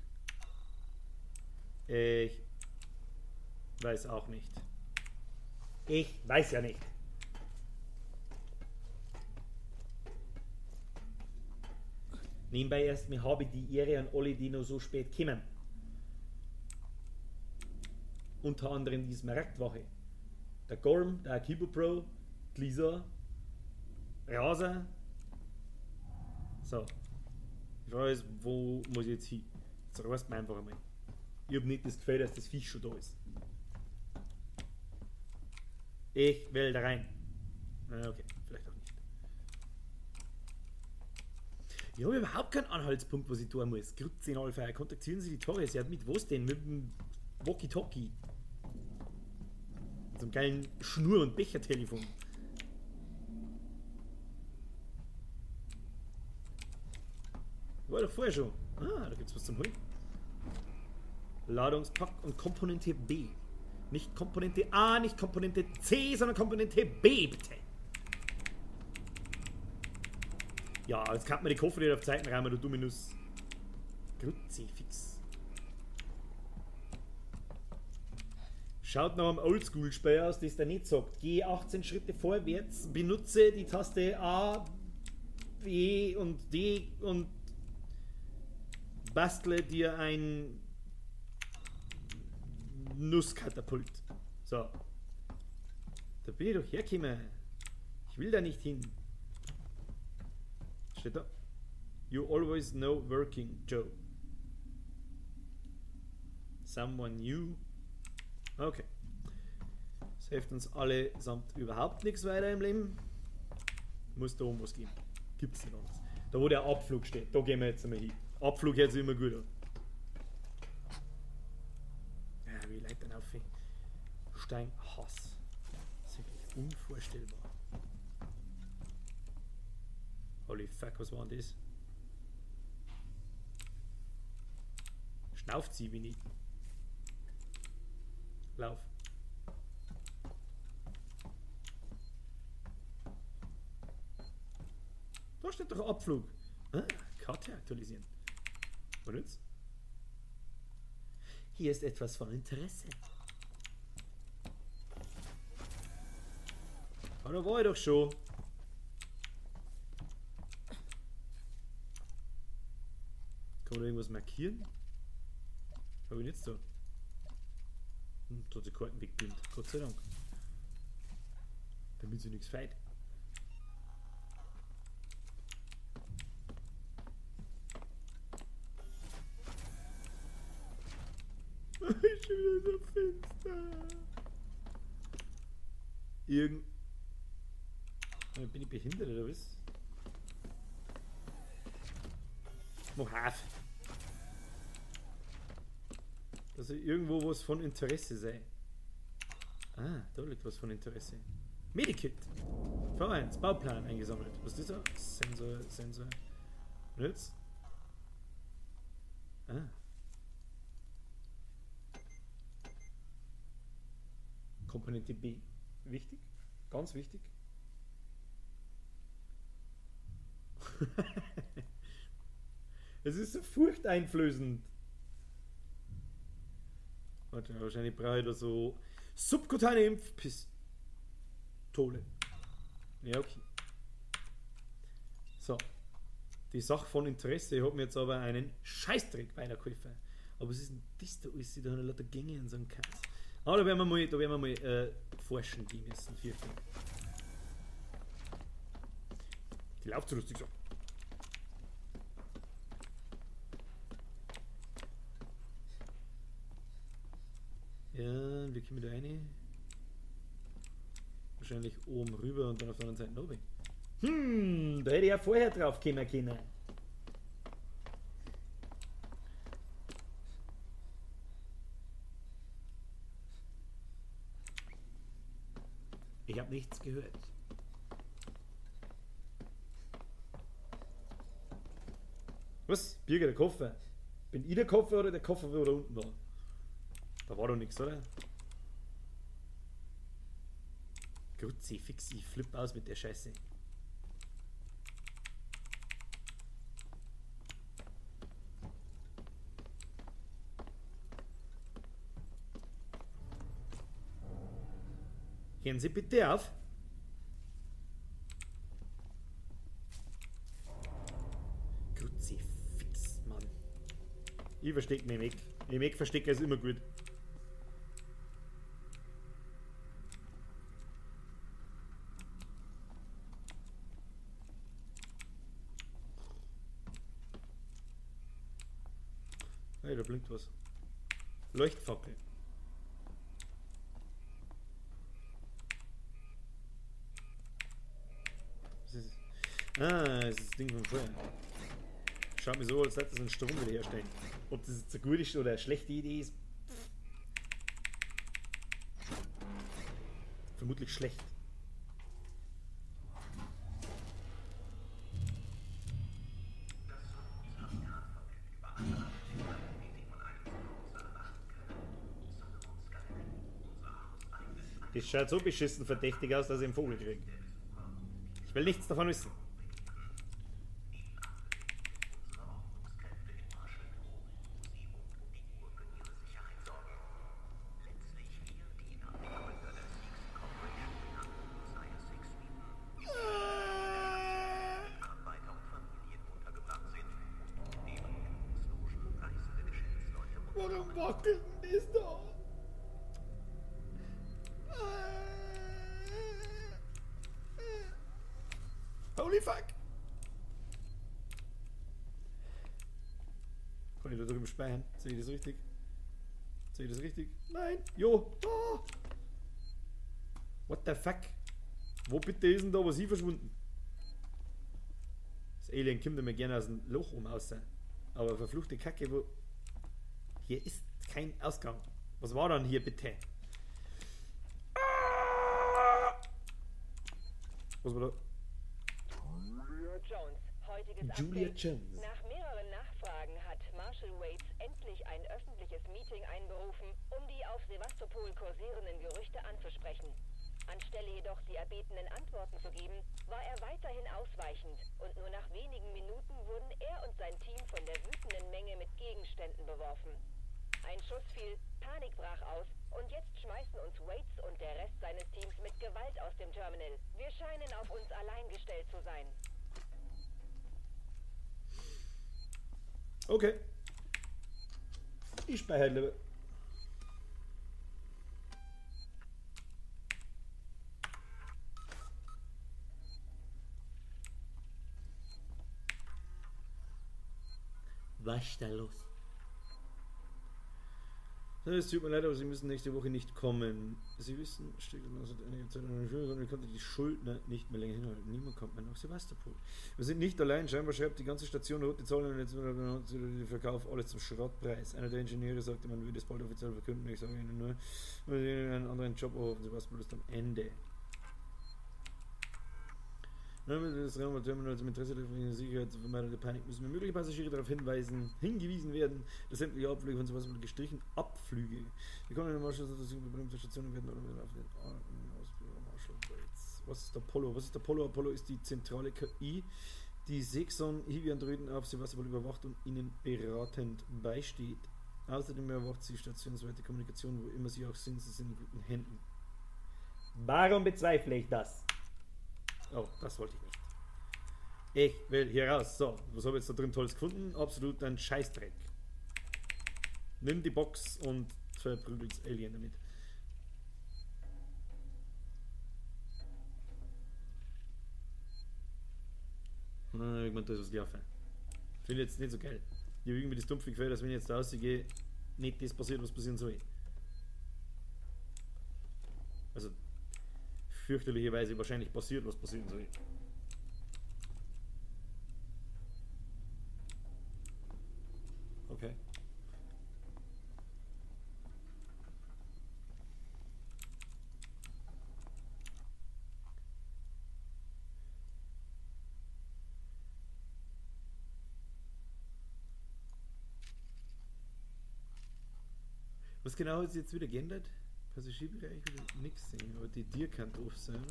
Ich weiß auch nicht. Ich weiß ja nicht. Nebenbei erst, mir habe die Ehre an alle, die noch so spät kommen. Unter anderem die Smaragdwache. Der Gorm, der Akibo Pro, die Lisa, Rasa. So. Die Frage ist, wo muss ich jetzt hin? Jetzt reißt mir einfach einmal. Ich hab nicht das Gefühl, dass das Viech schon da ist. Ich will da rein. Okay, vielleicht auch nicht. Ich habe überhaupt keinen Anhaltspunkt, was ich tun muss. Grüezi Alpha, kontaktieren Sie die Torres. Ja, mit was denn? Mit dem Walkie-Talkie. Mit so einem geilen Schnur- und Bechertelefon. War doch vorher schon. Ah, da gibt's was zum Holen. Ladungspack und Komponente B. Nicht Komponente A, nicht Komponente C, sondern Komponente B, bitte. Ja, jetzt kann man die Koffer nicht auf Zeiten räumen, du dumme Nuss. Kruzifix. Schaut nach einem Oldschool-Spiel aus, das da nicht sagt. Geh 18 Schritte vorwärts, benutze die Taste A, B und D und bastle dir ein Nusskatapult. So. Da bin ich doch hergekommen. Ich will da nicht hin. Steht da. You always know working, Joe. Someone new. Okay. Das hilft uns allesamt überhaupt nichts weiter im Leben. Muss da oben was geben. Gibt's nicht anders. Da wo der Abflug steht, da gehen wir jetzt einmal hin. Abflug hört sich immer gut an. Ja, wie Leute dann auf Stein Hass. Das ist wirklich unvorstellbar. Holy fuck, was war denn das? Schnauft sie wie nicht. Lauf. Da steht doch Abflug. Ah, Karte aktualisieren. Und jetzt? Hier ist etwas von Interesse. Ah, da war ich doch schon. Kann man da irgendwas markieren? Hab ich jetzt da? Da hat die Karten weggebeamt. Gott sei Dank. Damit sie nichts feit. Ist schon wieder so finster. Bin ich behindert oder was? Mach auf. Dass irgendwo was von Interesse sei. Ah, da liegt was von Interesse. Medikit. V1, Bauplan eingesammelt. Was ist das da? Sensor, Sensor. Und jetzt? Ah. Komponente B. Wichtig. Ganz wichtig. Es ist so furchteinflößend. Warte, wahrscheinlich brauche ich da so subkutane Impfpistole. Ja, okay. So. Die Sache von Interesse hat mir jetzt aber einen Scheißdreck weitergeholfen. Aber was ist denn das da alles? Da haben lauter Gänge in so einem Kass. Aber da werden wir mal, forschen gehen müssen. Die läuft so lustig so. Ja, wir kommen da rein. Wahrscheinlich oben rüber und dann auf der anderen Seite runter. Da hätte ich ja vorher drauf kommen können. Ich habe nichts gehört. Was? Birger, der Koffer. Bin ich der Koffer oder der Koffer, wo da unten war? Da war doch nichts, oder? Kruzifix, ich flipp aus mit der Scheiße. Hören Sie bitte auf. Kruzifix, Mann. Ich versteck mich im Eck. Im Eck verstecken ist immer gut. Hey, da blinkt was. Leuchtfackel. Was ist das? Ah, das ist das Ding von vorher. Schaut mir so, als hätte es einen Strom wieder herstellen. Ob das jetzt eine gute oder eine schlechte Idee ist? Vermutlich schlecht. Das schaut so beschissen verdächtig aus, dass ich einen Vogel kriege. Ich will nichts davon wissen. Wackelt denn das da? Holy fuck! Kann ich da drüben speichern? Sehe ich das richtig? Sehe ich das richtig? Nein! Jo! Oh. What the fuck? Wo bitte ist denn da was hier verschwunden? Das Alien kommt immer gerne aus dem Loch um aus. Aber verfluchte Kacke, wo. Hier ist kein Ausgang. Was war dann hier bitte? Was war da? Jones, heutiges Julia Update. Jones. Nach mehreren Nachfragen hat Marshal Waits endlich ein öffentliches Meeting einberufen, um die auf Sevastopol kursierenden Gerüchte anzusprechen. Anstelle jedoch die erbetenen Antworten zu geben, war er weiterhin ausweichend und nur nach wenigen Minuten wurden er und sein Team von der wütenden Menge mit Gegenständen beworfen. Ein Schuss fiel, Panik brach aus und jetzt schmeißen uns Waits und der Rest seines Teams mit Gewalt aus dem Terminal. Wir scheinen auf uns allein gestellt zu sein. Okay. Ich speichere lieber. Was ist da los? Es tut mir leid, aber Sie müssen nächste Woche nicht kommen. Sie wissen, steht seit einiger Zeit an der Schule, sondern ich konnte die Schuldner nicht mehr länger hinhalten. Niemand kommt mehr nach Sevastopol. Wir sind nicht allein. Scheinbar schreibt die ganze Station rote Zahlen und jetzt den Verkauf alles zum Schrottpreis. Einer der Ingenieure sagte, man würde es bald offiziell verkünden. Ich sage Ihnen nur, wir sehen einen anderen Job auf. Sevastopol ist am Ende. Das Raumterminal zum Interesse der öffentlichen Sicherheit zur Vermeidung der Panik müssen wir mögliche Passagiere darauf hingewiesen werden, dass sämtliche Abflüge von Sevastopol gestrichen Abflüge. Wir kommen in den Marschall der Station werden auf den Marshal Waits. Was ist Apollo? Was ist Apollo? Apollo ist die zentrale KI, die Sexon Hiwi-Androiden auf Sevastopol überwacht und ihnen beratend beisteht. Außerdem überwacht sie stationsweite Kommunikation, wo immer sie auch sind, sie sind in guten Händen. Warum bezweifle ich das? Oh, das wollte ich nicht. Ich will hier raus. So, was habe ich jetzt da drin Tolles gefunden? Absolut ein Scheißdreck. Nimm die Box und verprügel das Alien damit. Na, irgendwann da ist was gelaufen. Finde ich jetzt nicht so geil. Ich habe irgendwie das dumpfe Gefühl, dass wenn ich jetzt da rausgehe, nicht das passiert, was passieren soll. Also fürchterlicherweise wahrscheinlich passiert, was passieren soll. Okay. Was genau hat sich jetzt wieder geändert? Passagierbereich will ich nichts sehen, aber die Tür kann doof sein.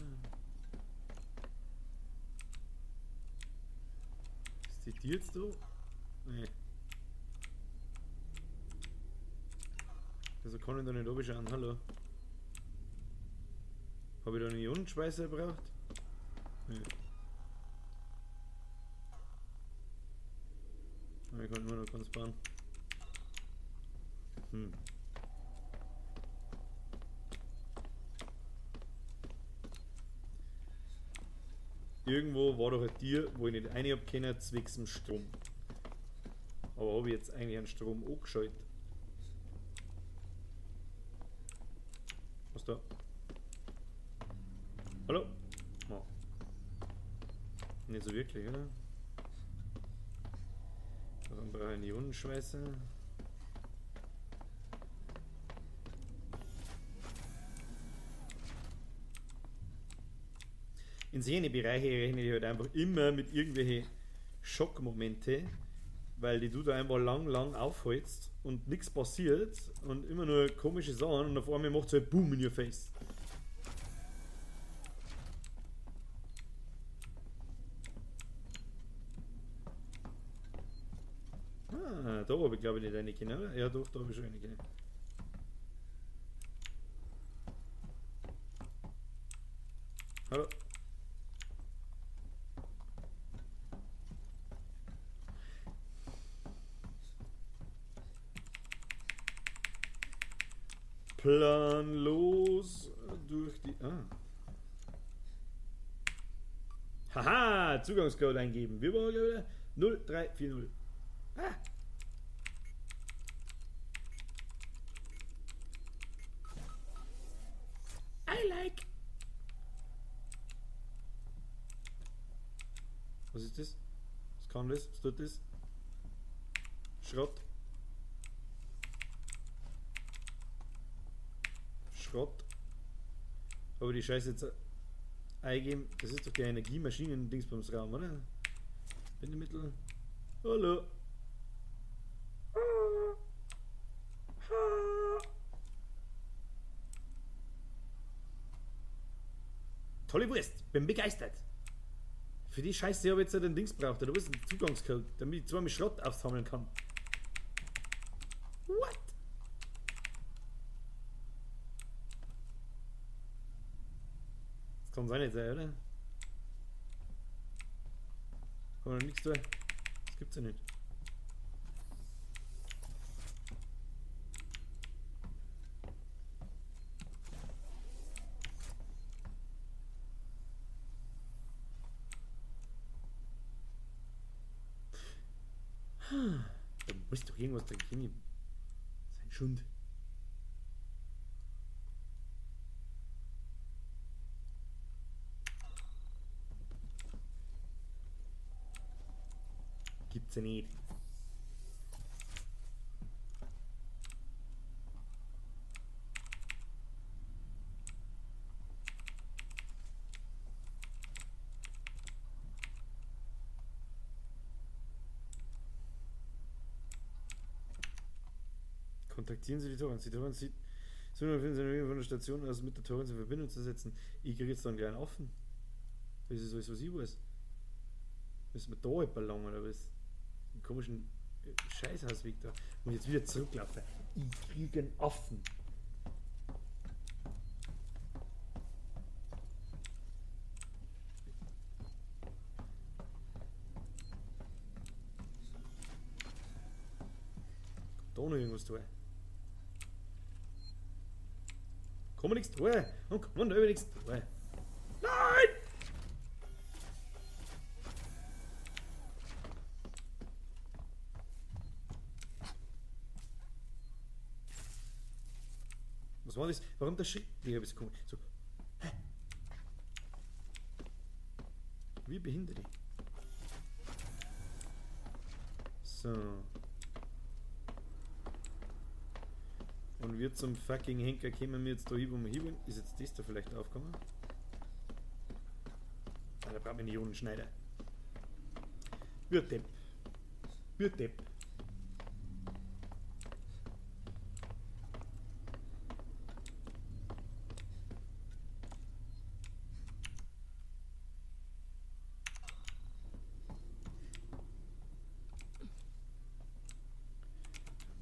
Ist die Tür jetzt da? Nee. Also kann ich da nicht oben schauen, hallo. Habe ich da einen Ionenschweißer gebraucht? Nee. Aber ich kann immer noch ganz bauen. Irgendwo war doch ein Tier, wo ich nicht rein hab können, zwecks dem Strom. Aber habe ich jetzt eigentlich einen Strom angeschaltet? Was da? Hallo? Oh. Nicht so wirklich, oder? Dann brauche ich einen Ionenschweißer. In solche Bereiche rechne ich halt einfach immer mit irgendwelchen Schockmomente, weil die du da einfach lang aufhältst und nichts passiert und immer nur komische Sachen und auf einmal macht es halt Boom in your face. Ah, da habe ich glaube ich nicht eine können, oder? Ja doch, da habe ich schon eine können. Hallo. Planlos durch die... Ah. Haha, Zugangscode eingeben. Wir brauchen wieder 0340. Ah. I like. Was ist das? Was kann das? Was tut das? Schrott. Schrott. Aber die Scheiße jetzt eingeben. Das ist doch der Energiemaschinen-Dingsbums-Raum, oder? Bindemittel. Hallo. Tolle Wurst. Bin begeistert. Für die Scheiße habe ich jetzt den Dings braucht, oder was? Einen Zugangscode, damit ich zweimal Schrott aufsammeln kann. What? Das kann sein nicht sein, oder? Kann man noch nichts tun. Das gibt's ja nicht. Da muss doch irgendwas drin geben. Das ist ein Schund. Gibt's ja nicht. Kontaktieren Sie die Torrens. Die Torrens sind von der Station aus mit der Torrens in Verbindung zu setzen. Ich kriege jetzt da einen kleinen Affen. Das ist alles, was ich weiß. Müssen wir da einen Ballon oder was? Einen komischen Scheißhausweg da. Muss jetzt wieder zurücklaufen. Ich kriege einen Affen. Da noch irgendwas tun. Kann man nichts tun. Und kann man da nichts tun. Nein! Was war das? Warum der Schritt? Ich hab jetzt komisch. So. Hä? Wie behindert ich? So. Und wir zum fucking Henker kämen wir jetzt da hin, wo wir hin wollen. Ist jetzt das da vielleicht aufgekommen? Ah, da braucht man einen Ionenschneider. Wir Depp. Wir Depp.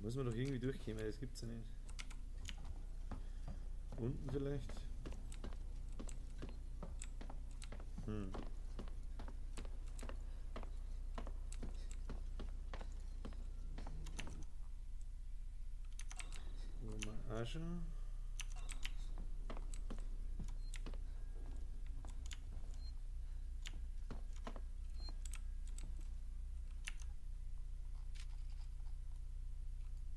Da muss man doch irgendwie durchkommen, das gibt's ja nicht. Unten vielleicht? Hm. Wollen wir auch schon?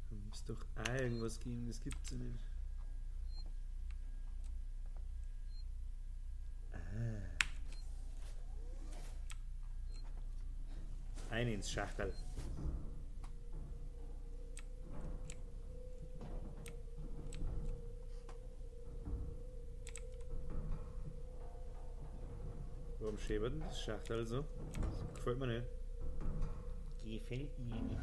Da muss doch auch irgendwas geben, das gibt's ja nicht. Ein ins Schachtel. Warum schäbert denn das Schachtel so? Das gefällt mir nicht. Gefällt mir nicht.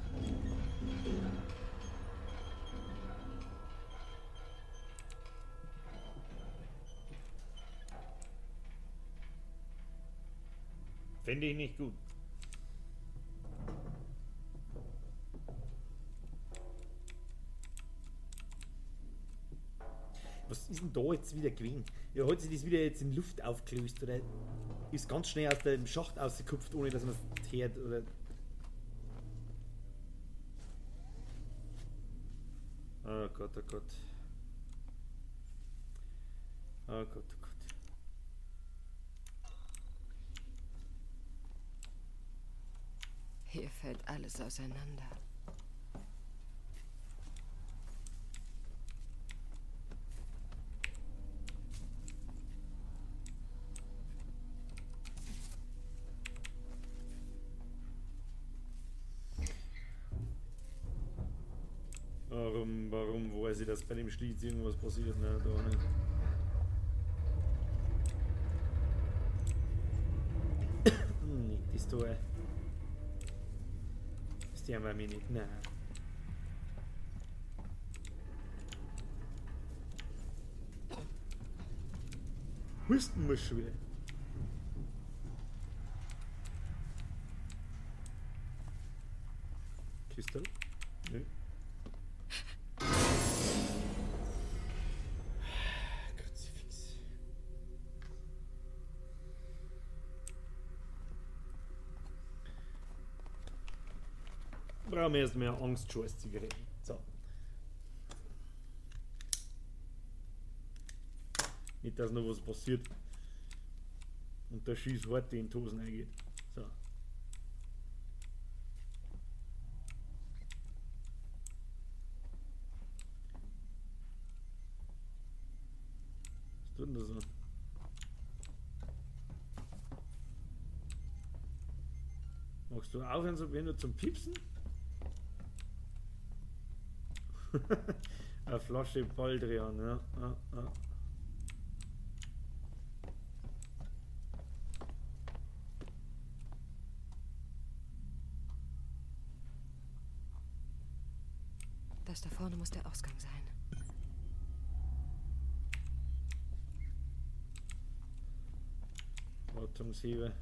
Finde ich nicht gut. Was ist denn da jetzt wieder gewesen? Ja, hat sich das wieder jetzt in Luft aufgelöst oder ist ganz schnell aus dem Schacht ausgekupft, ohne dass man es hört oder. Oh Gott, oh Gott. Oh Gott, oh Gott. Hier fällt alles auseinander. Warum weiß ich, dass bei dem Schlitz irgendwas passiert? Nein, da nicht. Nicht das da. Das die haben wir mir nicht. Nein. Husten muss schon wieder. Kistel? Nö. Kruzifix. Brauchen wir erst mehr Angst-Scheiß-Zigaretten. So. Nicht, dass noch was passiert und der Schieß heute in die Hosen eingeht. So. Was tut denn das so? Magst du aufhören, so wenn du zum Piepsen? Eine Flasche Baldrian, ja. Ja, ja. Das da vorne muss der Ausgang sein. Wartungsheber.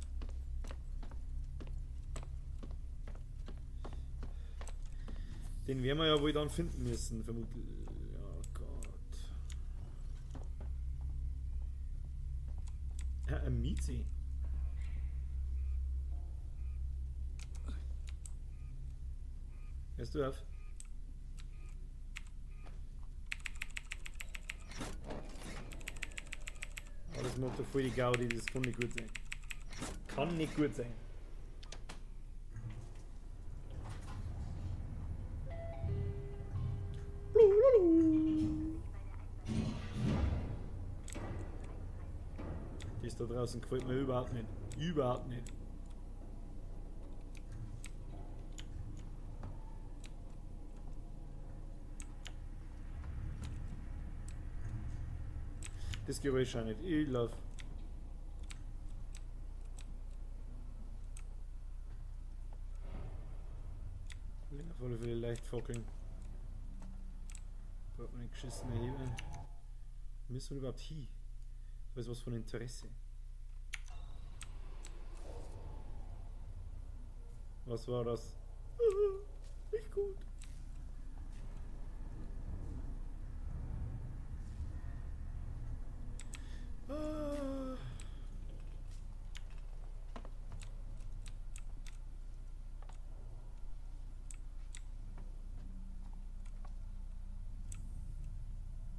Den werden wir ja wohl dann finden müssen, vermutlich. Oh Gott. Ja, ein Miezi. Hörst du auf? Oh, das macht doch voll die Gaudi, das kann nicht gut sein. Kann nicht gut sein. Das da draußen gefällt mir überhaupt nicht. Überhaupt nicht. Das Geräusch auch nicht. Ich lauf. Auf alle Fälle leicht fackeln. Braucht man einen geschissenen Hebel. Müssen wir überhaupt hin? Da ist was von Interesse. Was war das? Nicht gut.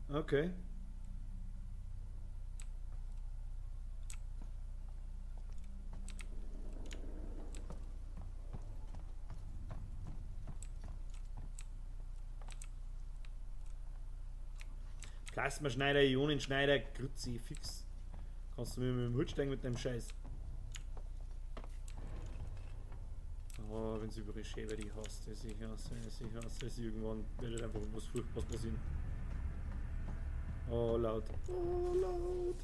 Okay. Plasmaschneider, Ionenschneider, Kruzifix. Kannst du mir mit dem Hut steigen mit deinem Scheiß? Oh, wenn sie über die Schäbe die hasst, ich hasse, ich hasse es. Irgendwann wird einfach was Furchtbares passieren. Oh, laut. Oh, laut.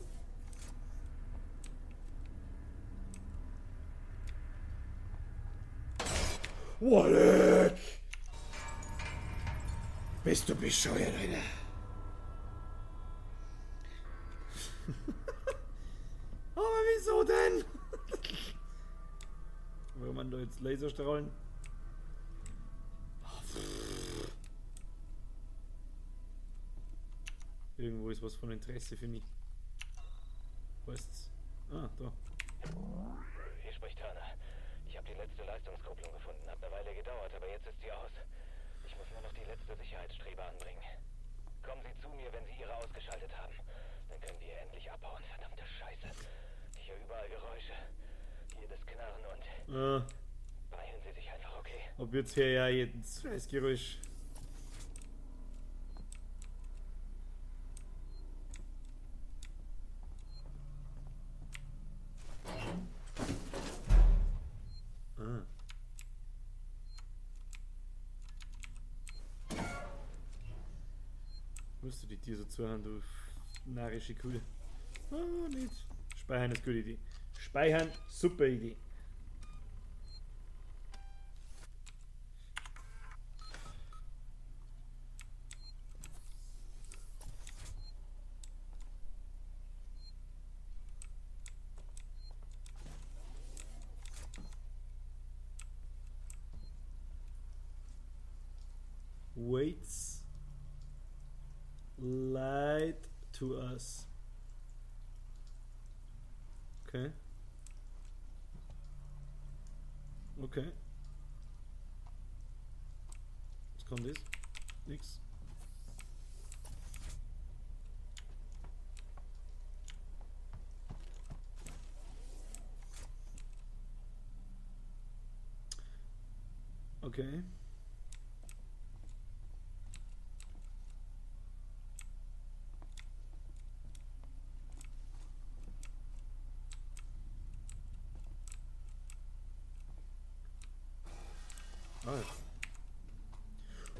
Wallet! Bist du bescheuert, Alter? Aber wieso denn? Warum man da jetzt Laserstrahlen? Irgendwo ist was von Interesse für mich. Weißt's? Ah, da. Hier spricht Turner. Ich habe die letzte Leistungskupplung gefunden. Hat eine Weile gedauert, aber jetzt ist sie aus. Ich muss nur noch die letzte Sicherheitsstrebe anbringen. Kommen Sie zu mir, wenn Sie Ihre ausgeschaltet haben. Dann können wir endlich abhauen, verdammte Scheiße. Ich höre überall Geräusche. Jedes Knarren und... Beeilen Sie sich einfach, okay? Ob jetzt hier ja jedes Scheißgeräusch. Ah. Musst du die Tiere so zuhören, du narrische Kuh. Ah, nicht. Speichern ist gute Idee. Speichern, super Idee. Waits lied to us. Okay. Okay. Was kommt das? Nix. Okay.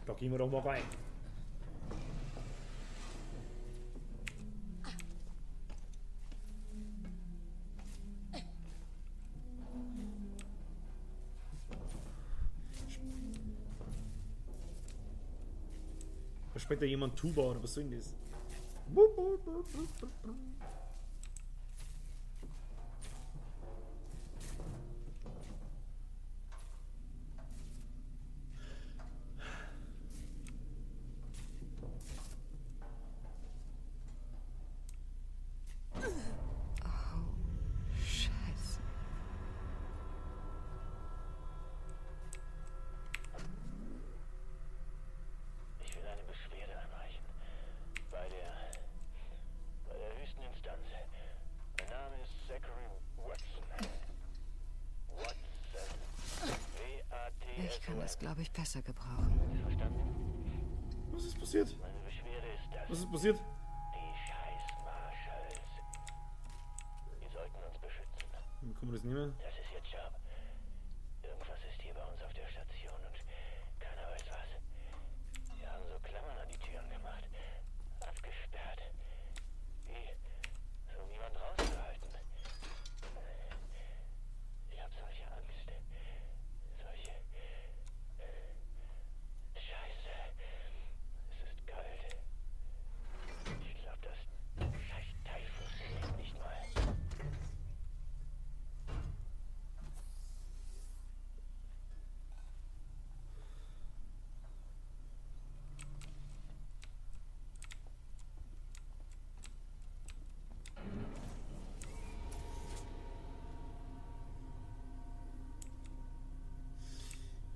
Da gehen wir doch mal rein. Da spielt da jemand Tuba oder was soll denn das? Ich kann das, glaube ich, besser gebrauchen. Verstanden? Was ist passiert? Meine Beschwerde ist, dass Was ist passiert? Die scheiß Marshals. Die sollten uns beschützen. Wie kann man das nehmen? Das ist ihr Job. Irgendwas ist hier bei uns auf der Station und keiner weiß was. Sie haben so Klammern an die Türen gemacht. Abgesperrt. Wie, so niemand rauszuhalten. Ich habe solche Angst. Solche... Scheiße. Es ist kalt. Ich glaube, das scheiß Teil funktioniert nicht mal.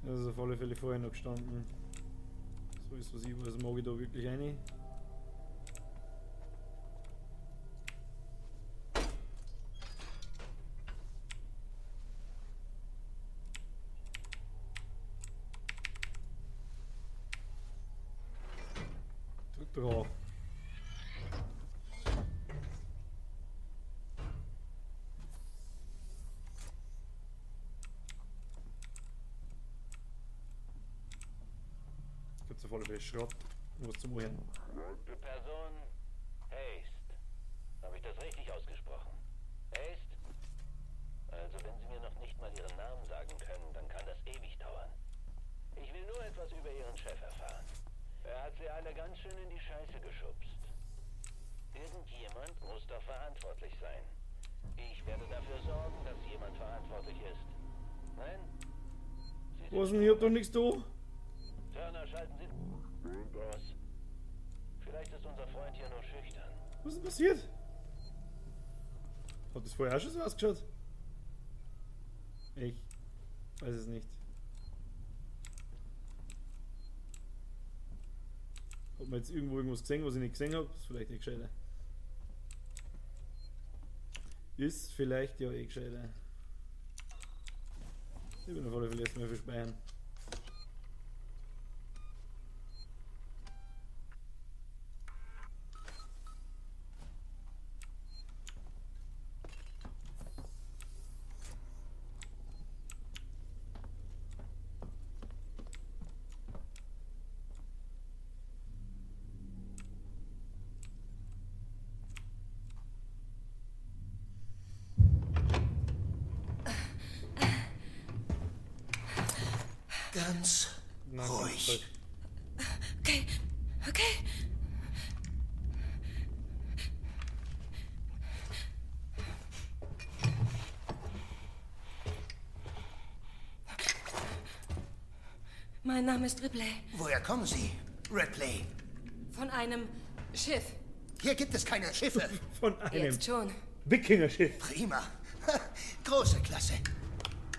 Das ist auf alle Fälle vorher noch gestanden. So ist was ich weiß, mag ich da wirklich rein. Drück drauf. Gibt's auf alle Fälle Schrott. Was zum Ohren. Person Haste. Habe ich das richtig ausgesprochen? Haste? Also wenn Sie mir noch nicht mal Ihren Namen sagen können, dann kann das ewig dauern. Ich will nur etwas über Ihren Chef erfahren. Er hat Sie alle ganz schön in die Scheiße geschubst. Irgendjemand muss doch verantwortlich sein. Ich werde dafür sorgen, dass jemand verantwortlich ist. Nein? Was denn? Ich hab doch nichts da. Turner, schalten Sie aus. Vielleicht ist unser Freund hier nur schüchtern. Was ist denn passiert? Hat das vorher auch schon so ausgeschaut? Ich weiß es nicht. Hat man jetzt irgendwo irgendwas gesehen, was ich nicht gesehen habe? Ist vielleicht nicht gescheiter. Ist vielleicht ja eh gescheiter. Ich bin auf alle Fälle erstmal für Speichern. Ganz ruhig. Okay, okay. Mein Name ist Ripley. Woher kommen Sie, Ripley? Von einem Schiff. Hier gibt es keine Schiffe. Von einem Jetzt schon. Wikingerschiff. Prima. Große Klasse.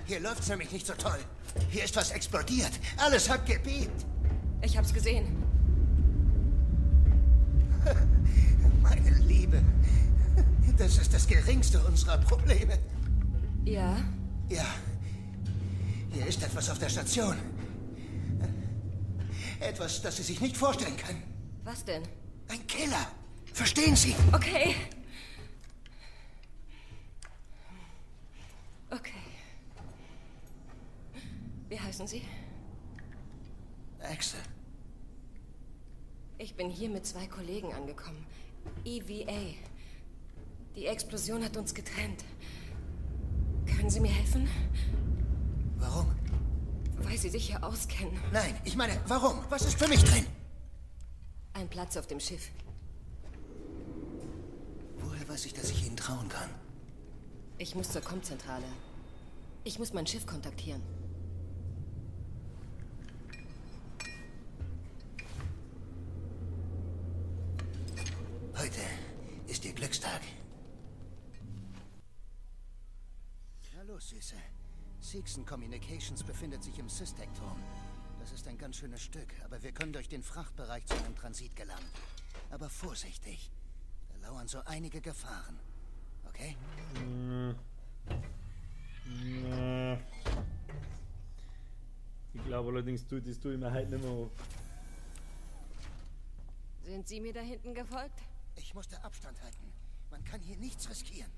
Hier läuft's nämlich nicht so toll. Hier ist was explodiert. Alles hat gebebt. Ich hab's gesehen. Meine Liebe, das ist das geringste unserer Probleme. Ja? Ja. Hier ist etwas auf der Station. Etwas, das Sie sich nicht vorstellen können. Was denn? Ein Killer. Verstehen Sie? Okay. Okay. Wie heißen Sie? Axel. Ich bin hier mit 2 Kollegen angekommen. EVA. Die Explosion hat uns getrennt. Können Sie mir helfen? Warum? Weil Sie sich hier auskennen. Nein, ich meine, warum? Was ist für mich drin? Ein Platz auf dem Schiff. Woher weiß ich, dass ich Ihnen trauen kann? Ich muss zur Kommzentrale. Ich muss mein Schiff kontaktieren. Heute ist Ihr Glückstag. Hallo, Süße. Seegson Communications befindet sich im Systech-Turm. Das ist ein ganz schönes Stück, aber wir können durch den Frachtbereich zu einem Transit gelangen. Aber vorsichtig. Da lauern so einige Gefahren. Okay? Ich glaube allerdings, das tue ich mir heute nicht mehr an. Sind Sie mir da hinten gefolgt? Ich musste Abstand halten. Man kann hier nichts riskieren.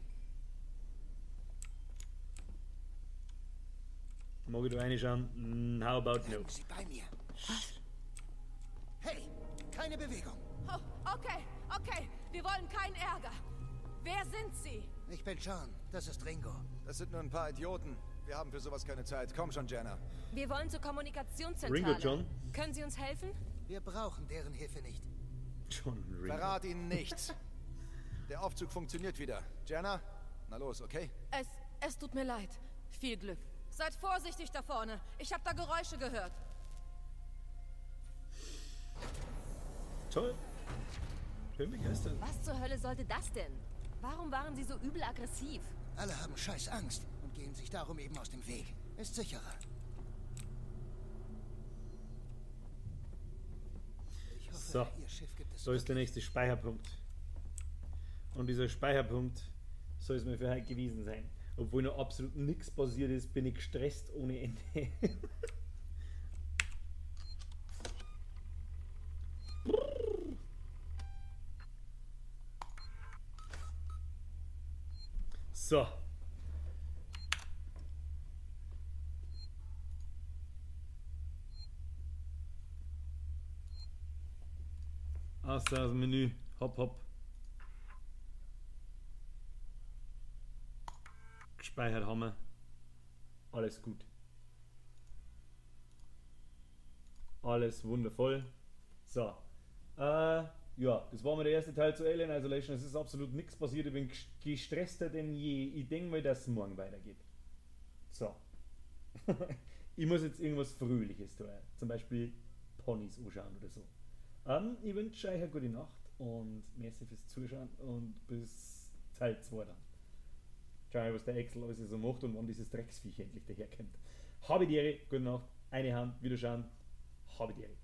Mag ich da reinschauen? How about no? Bleiben Sie bei mir. Was? Hey, keine Bewegung. Oh, okay, okay. Wir wollen keinen Ärger. Wer sind Sie? Ich bin John. Das ist Ringo. Das sind nur ein paar Idioten. Wir haben für sowas keine Zeit. Komm schon, Jenna. Wir wollen zur Kommunikationszentrale. Ringo, John. Können Sie uns helfen? Wir brauchen deren Hilfe nicht. John Ringo. Verrat ihnen nichts. Der Aufzug funktioniert wieder. Jenna, na los, okay? Es tut mir leid. Viel Glück. Seid vorsichtig da vorne. Ich habe da Geräusche gehört. Toll. Bin begeistert. Was zur Hölle sollte das denn? Warum waren sie so übel aggressiv? Alle haben scheiß Angst und gehen sich darum eben aus dem Weg. Ist sicherer. Ich hoffe, so, Ihr Schiff gibt es so ist der nächste Speicherpunkt. Und dieser Speicherpunkt soll es mir für heute gewesen sein. Obwohl noch absolut nichts passiert ist, bin ich gestresst ohne Ende. So. Aus dem Menü. Hopp, hopp. Gespeichert haben wir. Alles gut. Alles wundervoll. So. Ja, das war mal der erste Teil zu Alien Isolation. Es ist absolut nichts passiert. Ich bin gestresster denn je. Ich denke mal, dass es morgen weitergeht. So. Ich muss jetzt irgendwas Fröhliches tun. Zum Beispiel Ponys anschauen oder so. Ich wünsche euch eine gute Nacht und merci fürs Zuschauen und bis Teil 2 dann. Schauen wir, was der Axel alles so macht und wann dieses Drecksviech endlich daherkommt. Habe die Ehre, gute Nacht, eine Hand, Wiederschauen, habe die Ehre.